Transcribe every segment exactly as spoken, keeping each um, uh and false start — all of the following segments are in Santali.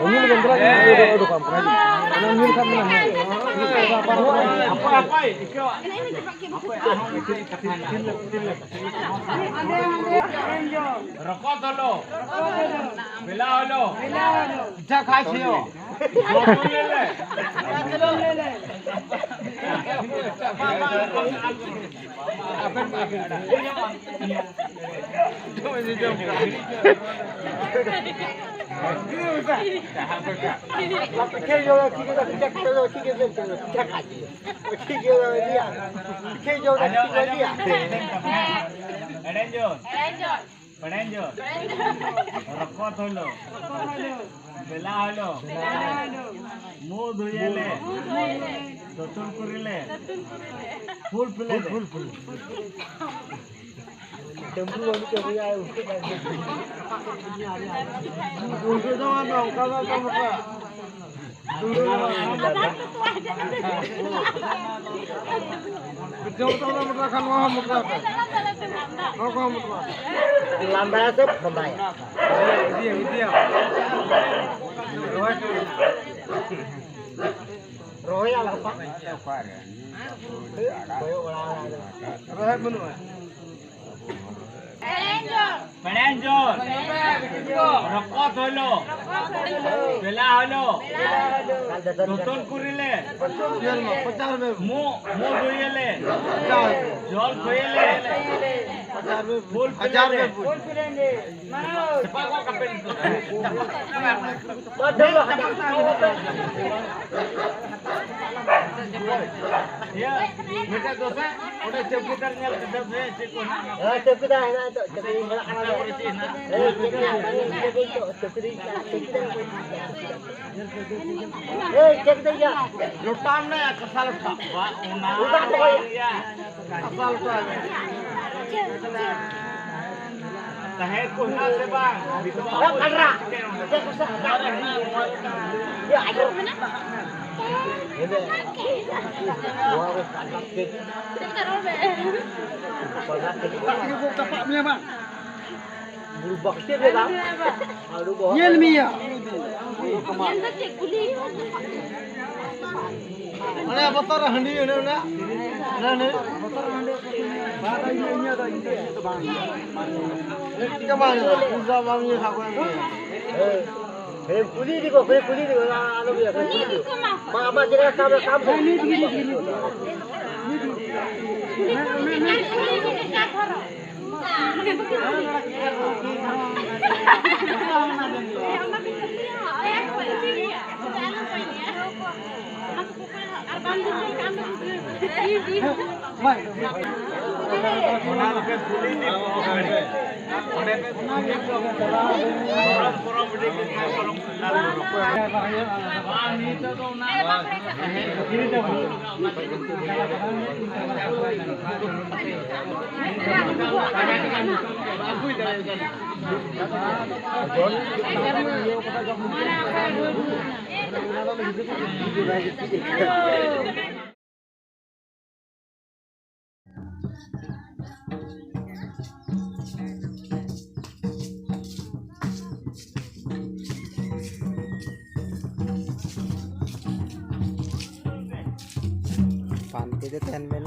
ᱩᱱᱤ ᱞᱟᱹᱜᱤᱫ ᱫᱚ ᱩᱰᱩᱠ ᱟᱢ ᱠᱟᱱᱟ᱾ ᱚᱱᱟ ᱩᱱᱤ ᱞᱮᱠᱟ ᱢᱮᱱᱟᱜᱼᱟ᱾ ᱨᱚᱠᱚ ᱫᱚᱞᱚ᱾ ᱵᱮᱞᱟ ᱦᱚᱞᱚ᱾ ᱡᱟ ᱠᱷᱟᱭ ᱪᱷᱤᱭᱚ᱾ ᱯᱮᱲᱮᱧᱡᱚ᱾ ᱨᱚᱠᱚᱛ ᱦᱚᱞᱚ᱾ ᱵᱮᱞᱟ ᱦᱚᱞᱚ᱾ ᱢᱩ ᱫᱷᱩᱭᱟᱹᱞᱮ᱾ ᱫᱚᱛᱩᱞ ᱠᱩᱨᱤᱞᱮ᱾ ᱯᱷᱩᱞ ᱯᱷᱩᱞᱮ᱾ ᱯᱷᱩᱞ ᱯᱷᱩᱞ᱾ ᱰᱟᱹᱢᱵᱽᱨᱩ ᱵᱟᱹᱵᱩ ᱠᱚ ᱦᱩᱭᱩᱜᱼᱟ, ᱩᱱᱠᱩ ᱫᱚ ᱩᱱᱠᱩ ᱫᱚ ᱵᱟᱝ, ᱚᱱᱠᱟ ᱫᱚ ᱵᱟᱝ ᱢᱚᱴᱨᱟ᱾ ᱡᱚᱢ ᱛᱟᱵᱚᱱᱟ ᱢᱚᱴᱨᱟ ᱠᱷᱟᱱ ᱱᱚᱣᱟ ᱦᱚᱸ ᱢᱚᱴᱨᱟ ᱯᱮ᱾ ᱱᱚᱣᱟ ᱠᱚᱦᱚᱸ ᱢᱚᱴᱨᱟ ᱯᱮ᱾ ᱞᱟᱸᱫᱟᱭᱟ ᱥᱮ ᱯᱷᱚᱸᱫᱟᱭᱟ? ᱤᱫᱤᱭᱟ, ᱤᱫᱤᱭᱟ᱾ ᱨᱚᱦᱚᱭ ᱠᱟᱱᱟ᱾ ᱨᱚᱦᱚᱭᱟ ᱞᱟᱯᱟ᱾ ᱠᱚᱭᱚᱜ ᱵᱟᱲᱟ ᱟᱠᱟᱫᱟ᱾ ᱨᱚᱦᱚᱭ ᱵᱟᱹᱱᱩᱜᱼᱟ᱾ ᱯᱮᱲᱮᱱᱡᱳᱨ᱾ ᱨᱚᱠᱚᱛ ᱦᱚᱞᱚ᱾ ᱵᱮᱞᱟ ᱦᱚᱞᱚ᱾ ᱫᱚᱛᱚᱱ ᱠᱩᱨᱤᱞᱮ᱾ ᱢᱩ, ᱢᱩ ᱫᱩᱭᱮᱞᱮ᱾ ᱡᱚᱞ ᱠᱷᱚᱭᱮᱞᱮ᱾ ᱯᱷᱩᱞ ᱯᱷᱤᱞᱮᱞᱮ᱾ ᱥᱮᱯᱟ ᱠᱚ ᱠᱟᱯᱮ ᱱᱤᱛᱚᱜ᱾ ᱤᱭᱟᱹ, ᱢᱤᱫᱴᱮᱡ ᱫᱚᱥᱮ, ᱚᱸᱰᱮ ᱪᱚᱣᱠᱤᱫᱟᱨ ᱧᱮᱞ ᱠᱟᱛᱮ ᱥᱮ ᱪᱮᱫ ᱠᱚ ᱦᱮᱱᱟᱜᱼᱟ? ᱦᱮᱸ, ᱪᱚᱣᱠᱤᱫᱟᱨ ᱦᱮᱱᱟᱜᱼᱟ ᱱᱤᱛᱚᱜ, ᱪᱚᱣᱠᱤᱫᱟᱨ ᱦᱮᱱᱟᱜᱼᱟ᱾ ᱦᱮᱸ, ᱪᱚᱣᱠᱤᱫᱟᱨ ᱦᱮᱱᱟᱜᱼᱟ᱾ ᱪᱚᱣᱠᱤᱫᱟᱨ ᱦᱮᱱᱟᱜᱼᱟ᱾ ᱮᱭ, ᱪᱚᱣᱠᱤᱫᱟᱨ ᱭᱟ᱾ ᱞᱚᱴᱟ ᱢᱮ, ᱠᱟᱥᱟ ᱞᱚᱴᱟ᱾ ᱚᱱᱟ ᱞᱚᱴᱟ ᱫᱚ ᱵᱷᱟᱭ᱾ ᱠᱟᱥᱟ ᱞᱚᱴᱟ ᱢᱮ᱾ ᱛᱟᱦᱮᱸ ᱠᱚ ᱦᱮᱱᱟᱜ ᱥᱮ ᱵᱟᱝ? ᱮ, ᱯᱟᱜᱽᱨᱟ᱾ ᱪᱮᱫ ᱠᱚ ᱥᱟᱵ? ᱮ, ᱟᱡᱚᱢ ᱢᱮ᱾ ᱱᱚᱣᱟ ᱠᱚ ᱯᱟᱜᱽᱨᱟ ᱪᱮᱫ? ᱯᱟᱜᱽᱨᱟ ᱪᱮᱫ? ᱵᱩᱨᱩ ᱵᱟᱠᱥᱮ ᱨᱮ ᱵᱟᱝ? ᱧᱮᱞ ᱢᱮᱭᱟ᱾ ᱚᱱᱮ ᱵᱚᱛᱚᱨ ᱦᱟᱺᱰᱤ, ᱚᱱᱮ ᱚᱱᱟ, ᱚᱱᱮ ᱚᱱᱮ᱾ ᱪᱮᱫ ᱜᱮ ᱵᱟᱝ ᱦᱩᱭᱩᱜᱼᱟ, ᱯᱩᱡᱟ ᱵᱟᱝ ᱦᱩᱭᱩᱜᱼᱟ, ᱥᱟᱵ ᱠᱟᱜ ᱢᱮ᱾ ᱦᱮᱸ, ᱠᱩᱞᱤ ᱤᱫᱤ ᱠᱚ, ᱠᱩᱞᱤ ᱤᱫᱤ ᱠᱚ, ᱟᱞᱚᱢ ᱤᱭᱟᱹ ᱠᱚᱣᱟ, ᱠᱩᱞᱤ ᱤᱫᱤ ᱠᱚ᱾ ᱢᱟ, ᱟᱢᱟᱜ ᱡᱟᱭᱜᱟ ᱨᱮ ᱠᱟᱢ ᱨᱮ ᱠᱟᱢ ᱠᱚ᱾ ᱯᱟᱱᱛᱮ ᱛᱮ ᱛᱟᱦᱮᱱ ᱵᱮᱱ᱾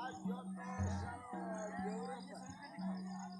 ᱟᱨ ᱡᱚᱛᱚ ᱥᱟᱶ ᱡᱟᱹᱨᱩᱲ ᱠᱟᱱᱟ᱾